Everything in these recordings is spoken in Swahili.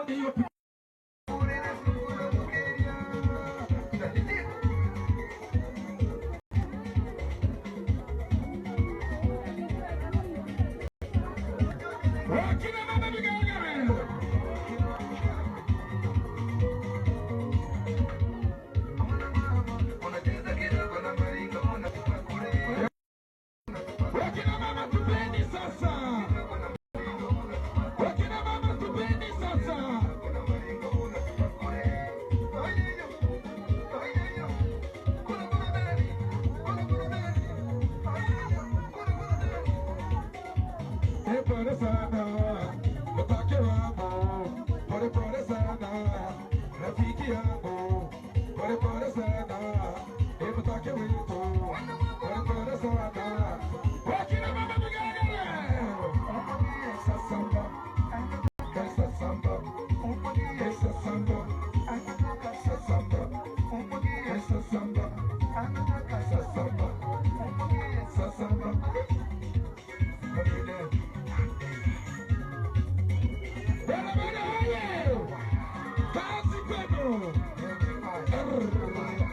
Hiyo wakina mama vigelegele. Wakina mama tupeni sasa. Wakina mama tupeni sasa. Eh, pole sana mtake wangu, pole pole sana rafiki yangu, pole pole sana eh, mtake wetu, pole pole sana. Wakina mama vigelegele. Sasamba, sasamba, sasamba, sasamba, sasamba, sasamba, sasamba. Barabara oye! Kazi kwenu!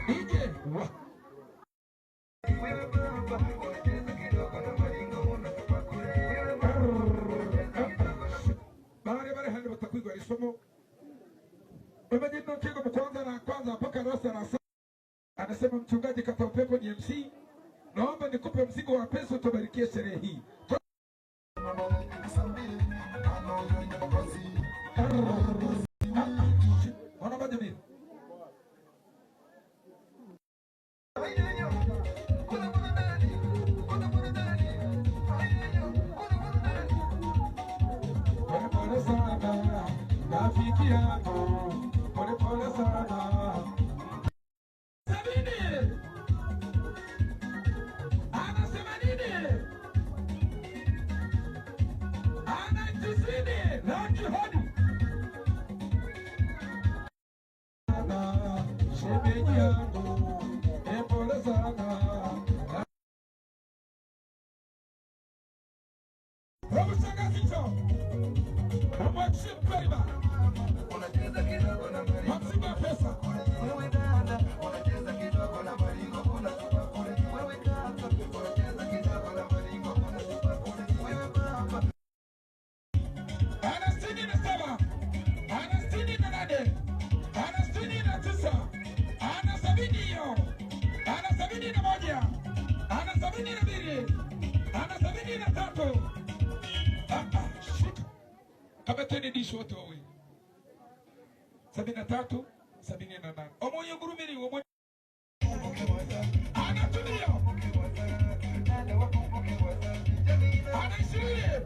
Ije wa bare bare handi batakwigwa isomo Imagine Kingo kwanza na kwanza mpaka rasa na anasema mchungaji kata upepo ni MC, naomba nikupe mzigo wa pesa utubarikie sherehe hii. Wanaomba jamii. Pole pole sana rafiki yangu, pole pole sana. 70 ana 80 ana 90 laki hodi sana shemeji yangu, eh, pole sana. Hebu shangazi njoo. Umwachie Mkweliba. Mzigo wa pesa. Ana 67, ana 68, ana 69, ana 70 hiyo, ana 71, ana 72, ana 73. Ah, ah, shika. Kamateni dishi wote wawili. 73, 78. Omoyo gurumiri, omoyo. Ana tulio. Ana 20.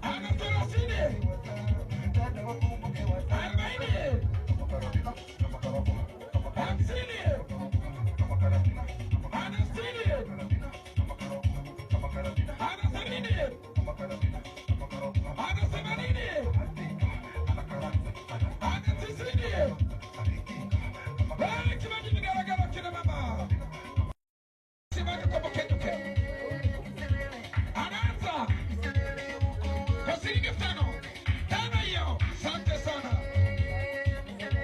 Ana 30. 40. 50. Ana 60. Ana 70. Ana 80. Ana 90. Wewe kimaji vigaragara kina mama. Simama kwa mkeduke. Anaanza kwa shilingi 5,000. 5 hiyo. Asante sana.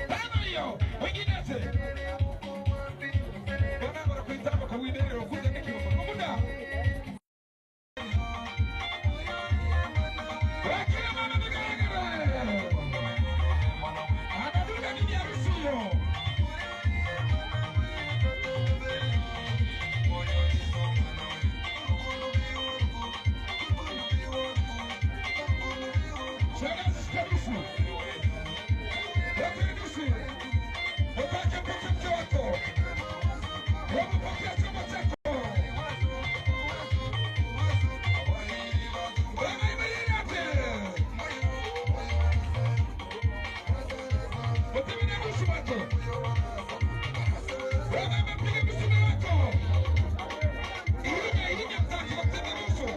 5 hiyo. Wengine ate. Bwana barakuitamba kwa widere ukuja nikiwa muda. Wakina mama vigaragara. Anadunda bibi harusi hiyo. Shangazi shika nusu. Wote nusu. Upake mpaka mke wako. Hebu pokea chombo chako. Bwana imelinde. Utemene nusu wako. Bwana amepiga msumi wako. Ilinya ilinya mtaki wa kutema nusu.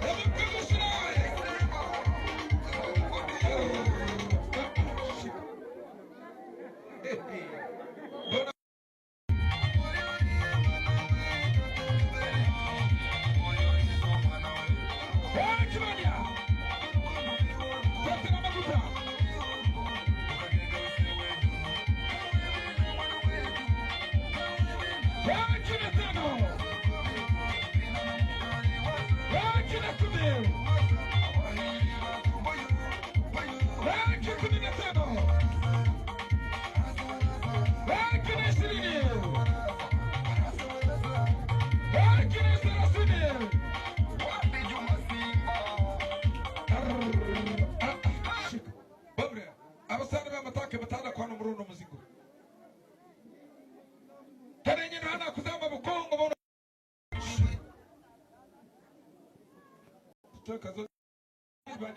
Hebu mpe nusu nawe. Shika. Bwana Kimania.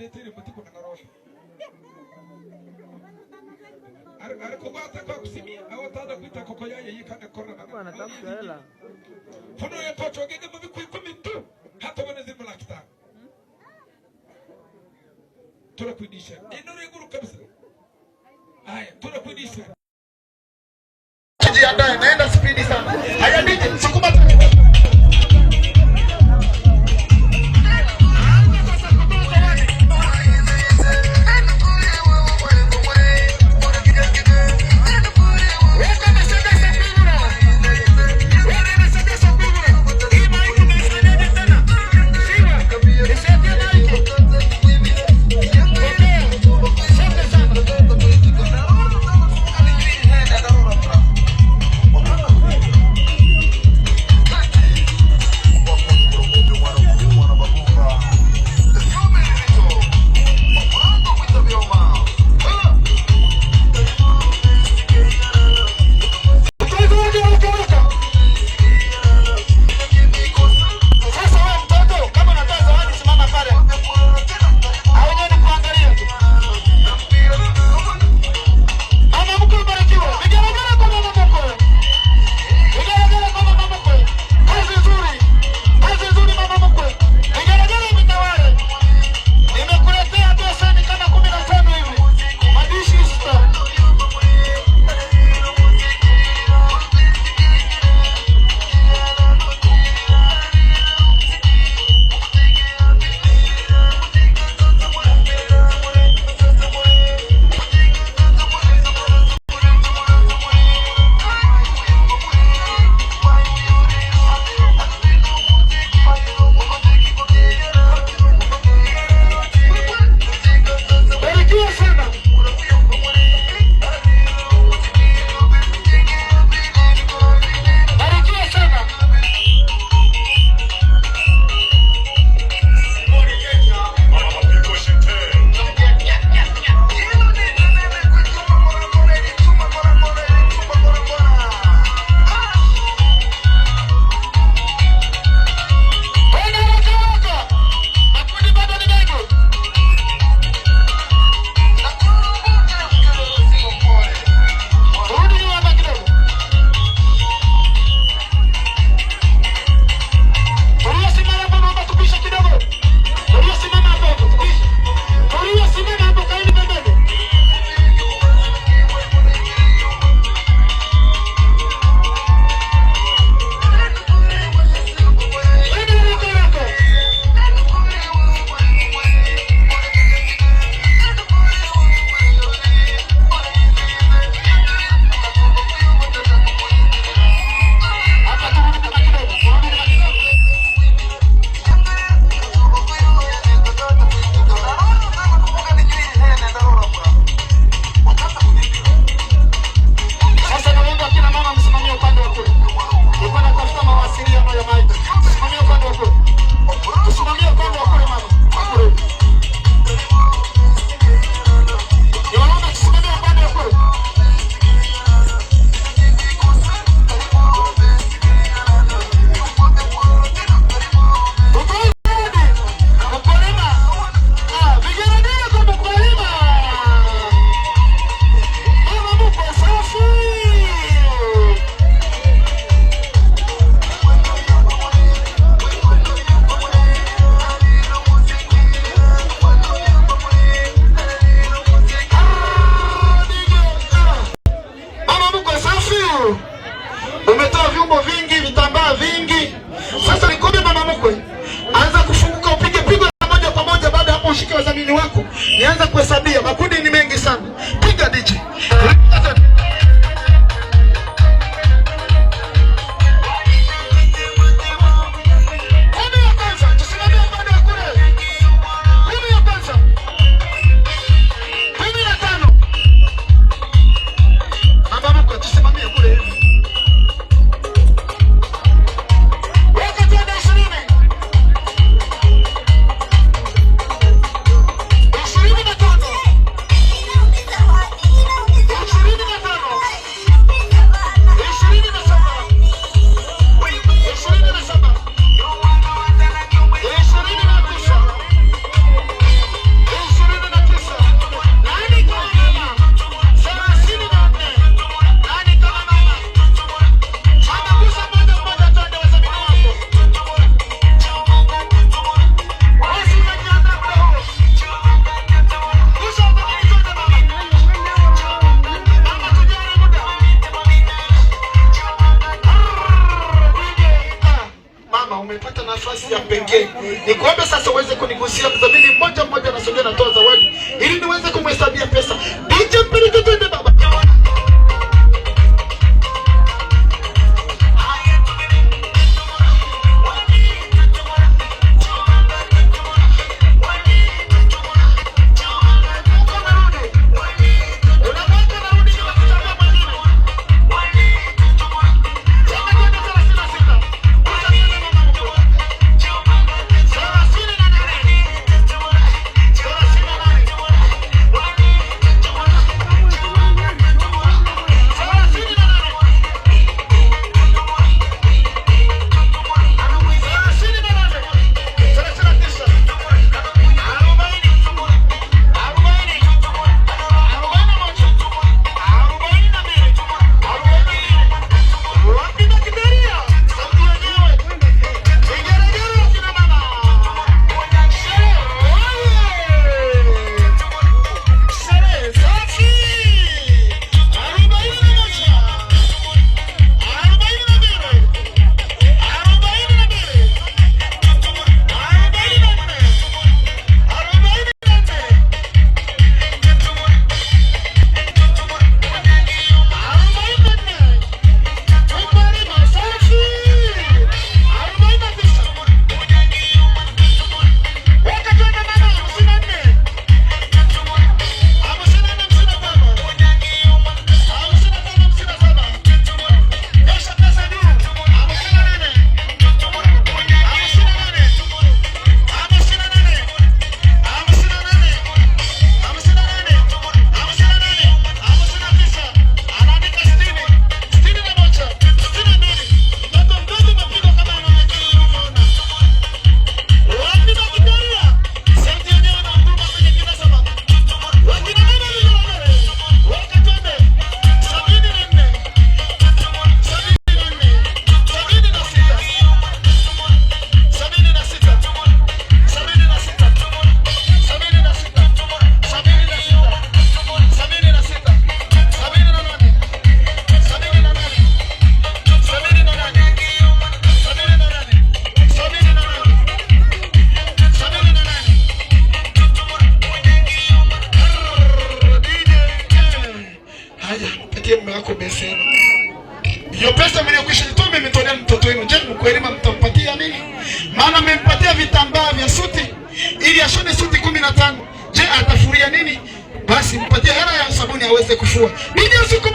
Ndetire mutiku na narosho. Arikubata kwa kusimia au tada kuita koko yaye yikane kora Hapa anatafuta hela. Funo ya tocho gege mu 10,000 tu hata bana zimu 500,000. Tunakuidisha. Inuri guru kabisa. Haya, tunakuidisha. Jiandae, naenda spidi sana. Haya DJ, sukuma tatu. Anza sasa kutoa zawadi. Weka Mercedes mbili. Weka Mercedes mbili. Hii maiki unaifanyaje tena? Siwa, nisaidie maiki. Pokea. Asante sana. Utoe zawadi haraka haraka. Sasa wewe mtoto, kama unatoa zawadi simama pale. Hao wenyewe ni kuangalia tu. Mama mkwe ubarikiwe. Vigelegele kwa mama mkwe. Vigelegele kwa mama mkwe. Kazi nzuri. Kazi nzuri mama mkwe. Vigelegele vitawale. Nimekuletea beseni kama 15 hivi. Madishi star. Barikiwa sana. Barikiwa sana. Twende haraka haraka. Makundi bado ni mengi. Turudi nyuma hapa kidogo. Tuliosimama hapo naomba tupishe kidogo. Tuliosimama hapo tupishe. Tuliosimama hapo kaeni pembeni. Twende haraka haraka. Hapa turudi nyuma kidogo. Turudi nyuma kidogo. Sasa naomba kila mama msimamie upande wa kule. Nilikuwa natafuta mawasiliano ya maiki. Simamia upande wa kule. Tusimamie upande wa kule mama. Wa kule. Niwaombe tusimamie upande wa kule. Utoe zawadi. Mkulima. Ah, vigelegele kwa mkulima. Mama mkwe safi. Ah, DJ. Ah. Mama mkwe safi. Umetoa vyombo vingi, vitambaa vingi. Sasa nikombe mama mkwe, anza kufunguka, upige pigo la moja kwa moja. Baada hapo ushike wadhamini wako, nianza kuhesabia. Makundi ni mengi sana. Piga DJ. 10 ya kwanza, tusimamie upande wa kule. 10 ya kwanza, 15. Mama mkwe, tusimamie kule hivi. Weka twende 20. 25. nafasi ya pekee. Nikuombe sasa uweze kunigusia mdhamini mmoja mmoja, anasogea natoa zawadi ili niweze kumhesabia pesa. DJ mpeleke, twende baba. Haya, mpatie mume wako beseni. Hiyo pesa mliyokwisha jitoa mmemtolea mtoto wenu. Je, mkweli mtampatia nini? Maana mmempatia vitambaa vya suti ili ashone suti 15. Je, atafuria nini? Basi mpatie hela ya sabuni aweze kufua. Nini usiku.